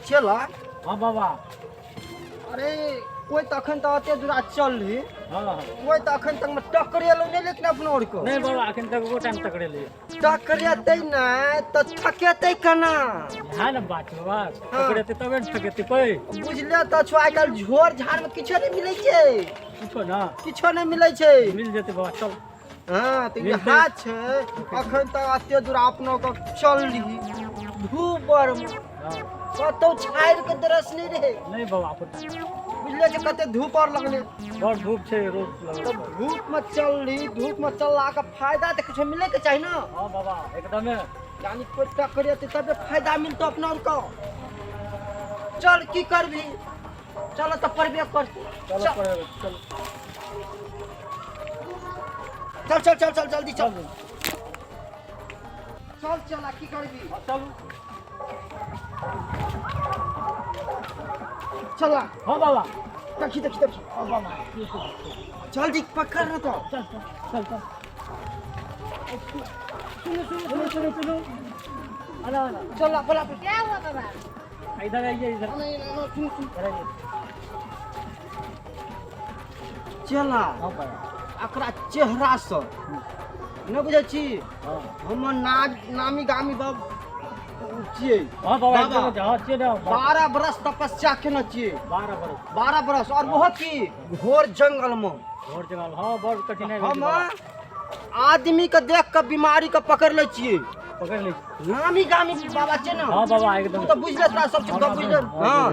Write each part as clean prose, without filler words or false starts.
चला। हाँ बाबा। अरे कोई तो अखन तक अते दूरा चलली। हाँ हाँ। कोई तो अखन तक में टकरेलो नहीं, लेकिन अपनो और को नहीं बाबा, अखन तक वो टाइम टकरेले। टकरेतै नहीं तो थकेतै केना? है ना बात बाबा, टकरेतै तबे ने थकेतै कोई। बुझले तो छो, आइ काल्हि झोर झाड़ में किछो नहीं मिलै छै। किछो ना? किछो नहीं मिलै छै। मिल जेतै बाबा, चल। हाँ तो मिलतै। इएह छै, अखन तक अते दूर अपनो के चलली धूप बड़ में। हाँ। कतौ छाड़ि के दरस नहीं रहे। नहीं बाबा, अपन बुझले छै कते धूप और लगले। बड़ धूप छै, रोज लगल। तो धूप में चलली, धूप में चलला के फायदा तो किछो मिले के चाही ना। हाँ बाबा, एकदमे। यानी कोई टकरेतै तबे फायदा मिलतो अपना और को। चल की करबी, चलो तो परबे कर। चलो पड़े, चलो। चल चल चल चल जल्दी चल चल चल, आ की करबी? हाँ, चलू। चला। हाँ बाबा। देखी देखी देखी। हाँ बाबा, ये सब। जल्दी पकड़ ना तो। चल चल चल चल। सुनो सुनो सुनो सुनो सुनो, आना आना। चला बोला। क्या हुआ बाबा? इधर आइए, इधर। नहीं नहीं नहीं, सुन सुन। इधर आइए। चला। हाँ बाबा। एकरा चेहरा से नहि बुझै छी? हाँ। हमर नामी गामी बाब छियै। हाँ बाबा, बाबा। एकदम हाँ छियै ना। 12 बरस तपस्या केने छियै। 12 बरस? 12 बरस, और बहुत की घोर जंगल में। घोर जंगल, हाँ, बड़ कठिन है। हम आदमी के देख के बीमारी के पकड़ लै छियै। पकड़ लै। नामी गामी बाबा छियै ना। हाँ बाबा, एकदम। तू तो बुझले तोरा सब चीज हाँ, बुझले। हाँ, हाँ,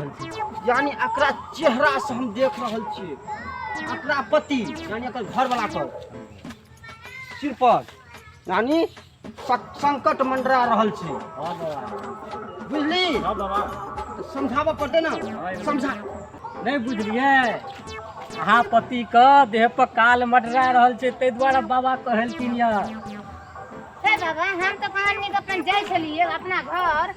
यानी एकरा चेहरा से हम देख रहल छियै, एकरा पति यानी एकर घर वाला के सिर पर यानी संकट मंडरा रहल छै। हाँ बाबा। बुझली? हाँ बाबा। तऽ समझाबऽ पड़तै ना। हाँ, समझा। नहीं बुझलियै, अहाँ पति के देह पर काल मडरा रहल छै, ताहि दुआरे बाबा कहलखिन यऽ। हे बाबा, हम तऽ कहानी के अपन जाइ छलियै अपना घर,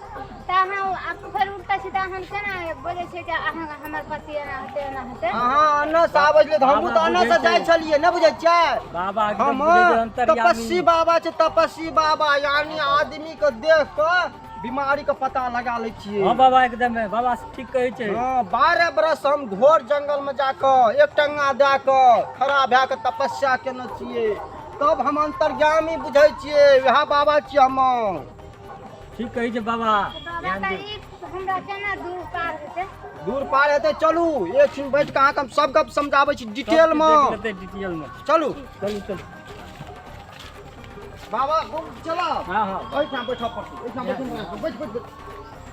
तऽ अहाँ आब फेर उल्टा सीधा हम केना बजै छियै जे अहाँ हमर पति एना हेतै, एना हेतै? अहाँ एन्ने से आबै छलियै तऽ हमहूँ तऽ बाबा एन्ने से बुझै जाइ छै। छलियै, नहि बुझै छियै? बाबा एकदम हम बुझै छै अंतर्यामी। तपस्वी बाबा छै, तपस्वी बाबा, यानी आदमी के देख कऽ बीमारी के पता लगा लै छियै। हाँ बाबा, एकदम बाबा ठीक कहै छै। हाँ, 12 बरस हम घोर जंगल में जाकऽ एक टंगा दए कऽ खड़ा भए कऽ तपस्या केने छियै, तब हम अंतर्यामी बुझै छियै, वएह बाबा छियै हम। ठीक कहै छै बाबा। बाबा ध्यान तऽ दियौ। ई हमरा केना दूर पार हेतै? दूर पार हेतै, चलू एक छिन बैठ कऽ अहाँके हम सब गप समझाबै छी डिटेल सब मे। देख लेतै डिटेल में। चलू। चलू चलू। बाबा, चला। हाँ हाँ। एहिठाम बैठऽ पड़तै, एहिठाम बैठू, बैठ बैठ बैठ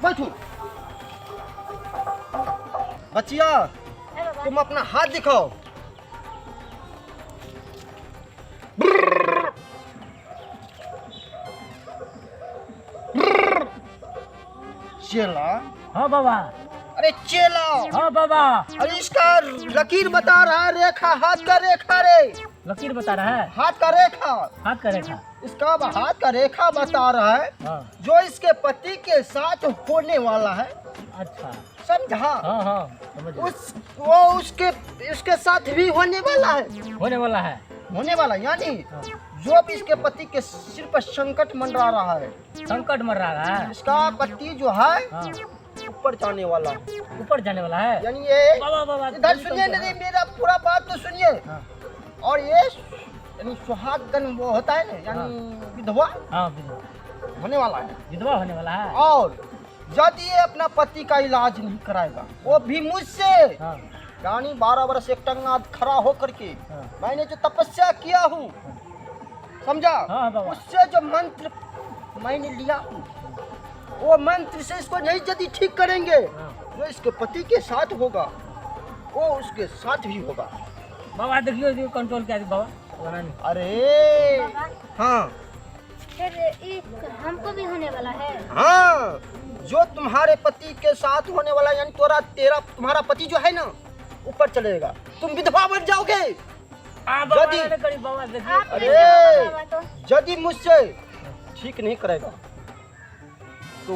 बैठू। बचिया। हे बाबा। तुम अपना हाथ दिखाओ। चेला। हाँ बाबा। अरे चेला। हाँ बाबा। अरे इसका लकीर बता रहा है, रेखा, हाथ का रेखा रे। लकीर बता रहा है? हाथ का रेखा। हाथ का रेखा। इसका हाथ का रेखा बता रहा है हाँ। जो इसके पति के साथ होने वाला है। अच्छा। समझा? हाँ हाँ, समझ गया। उस वो उसके इसके साथ भी होने वाला है। होने वाला है। होने वाला, यानी हाँ। जो भी इसके पति के सिर पर संकट मंडरा रहा है। संकट मर रहा है। इसका पति जो है हाँ। ऊपर जाने वाला है। ऊपर जाने वाला है। यानी ये बाबा बाबा, इधर सुनिए, नहीं मेरा पूरा बात तो सुनिए। हाँ। और ये यानी सुहागन वो होता है ना, यानी विधवा। हाँ, विधवा होने वाला है। विधवा होने वाला है। और यदि ये अपना पति का इलाज नहीं कराएगा, वो भी मुझसे, हाँ। यानी 12 बरस एक टंगा खड़ा होकर के हाँ। मैंने जो तपस्या किया हूँ, समझा? हाँ बाबा। उससे जो मंत्र मैंने लिया हूँ, वो मंत्र से इसको नहीं यदि ठीक करेंगे, हाँ। जो इसके पति के साथ होगा वो उसके साथ भी होगा। बाबा, देखियो देखियो, कंट्रोल क्या बाबा बना नहीं। अरे बाबा। हाँ। फिर ई हमको भी होने वाला है? हाँ, जो तुम्हारे पति के साथ होने वाला, यानी तोरा तेरा तुम्हारा पति जो है ना ऊपर चलेगा, तुम विधवा बन जाओगे। आ बाबा, यदि- नहीं करी बाबा, देखियो। आप अरे! कैसे बाबा तो यदि मुझसे ठीक नहीं करेगा तो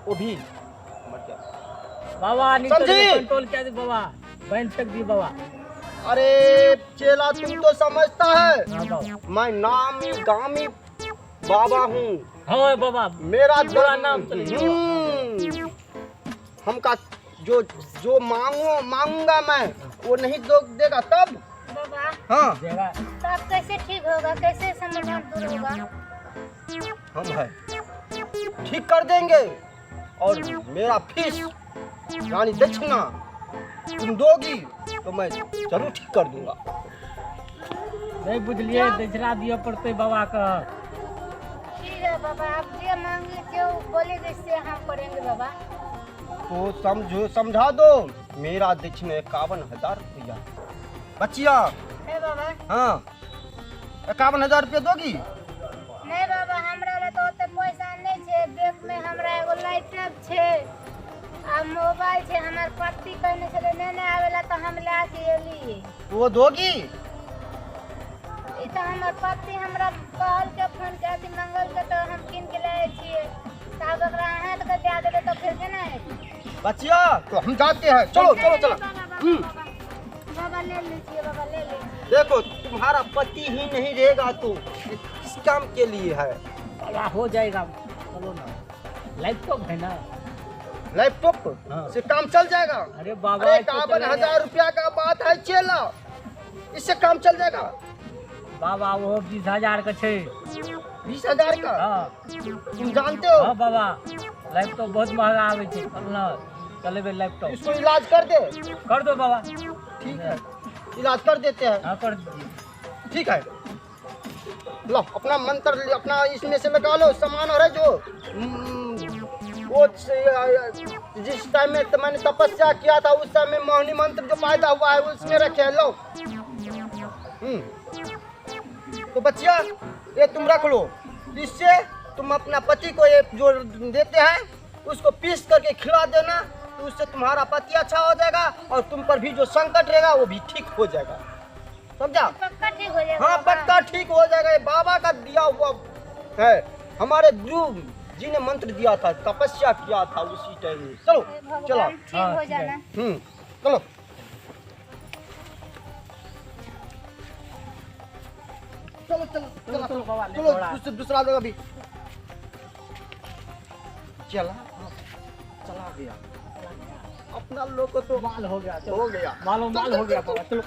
वो भी मर जाएगा। बाबा, नहीं समझी? कंट्रोल क्या बाबा, बहन फेंक दी बाबा। अरे चेला, तुम तो समझता है। हाँ बाबा। मैं नामी गामी बाबा हूँ। हाँ बाबा। मेरा पूरा नाम चले। हमका जो जो मांगो मांगूंगा मैं वो नहीं दो देगा तब। बाबा हाँ देगा। तो अब कैसे ठीक होगा, कैसे समाधान दूर होगा? हम है ठीक कर देंगे, और मेरा फीस यानी दक्षिणा तुम दोगी तो मैं जरूर ठीक कर दूंगा। नहीं बुझलिए, दक्षिणा दिअ पड़तै बाबा के। ठीक है बाबा, आप जो मांगे जो बोलेंगे से हम करेंगे बाबा। तो समझो समझा दो, मेरा दक्षिणा 51,000 रुपया। बच्चिया है बाबा। हाँ 51,000 रुपया दोगी? नहीं बाबा, हमरा ले तो ओते पैसा नहीं छे। बैंक में हमरा एगो लैपटॉप छे आ मोबाइल छे। हमर पति कहने छले नहीं नहीं आवेला तो हम ला के एली। तो वो दोगी? ई तो हमर पति हमरा कहल के फोन के अथी मंगल के तो हम किन के लाए छिए, तब ओकरा अहाँ के दे देबै तो फिर केना हेतै? बच्चिया तो हम जाते हैं, चलो चलो चलो। बाबा, हम्म। बाबा, बाबा ले लीजिए बाबा, ले लीजिए। देखो तुम्हारा पति ही नहीं रहेगा तो ये किस काम के लिए है? बाबा हो जाएगा, चलो ना, लैपटॉप है ना। लैपटॉप हाँ। से काम चल जाएगा? अरे बाबा अरे इसको 51,000 रुपया का बात है चेला, इससे काम चल जाएगा? बाबा वो 20,000 का छे। 20,000 का? हाँ। तुम जानते हो? हाँ बाबा, लैपटॉप बहुत महंगा आवे छे। चल ना, चलेबे लैपटॉप। इसको इलाज कर दे। कर दो बाबा। ठीक है, इलाज कर देते हैं। हाँ कर दीजिए। ठीक है, लो अपना मंत्र अपना इसमें से लगा लो सामान। और है जो वो जिस टाइम में मैंने तपस्या किया था उस समय मोहिनी मंत्र जो पैदा हुआ है उसमें रखे हैं, लो। तो बच्चिया ये तुम रख लो, इससे तुम अपना पति को ये जो देते हैं उसको पीस करके खिला देना, तो उससे तुम्हारा पति अच्छा हो जाएगा और तुम पर भी जो संकट रहेगा वो भी ठीक हो जाएगा। समझा? पक्का ठीक हो जाएगा? हाँ बाबा? पक्का ठीक हो जाएगा। ये बाबा का दिया हुआ है, हमारे गुरु जी ने मंत्र दिया था, तपस्या किया था उसी टाइम में। चलो हे भगवान, चलो। ठीक हाँ, हो ठीक है। जाना। चलो चलो चलो चलो चलो बाबा, ले चलो थोड़ा। दूसरा जगह भी चला चला गया अपना लोग को तो माल हो गया, चलो। हो गया, मालो माल हो गया बाबा, चलो।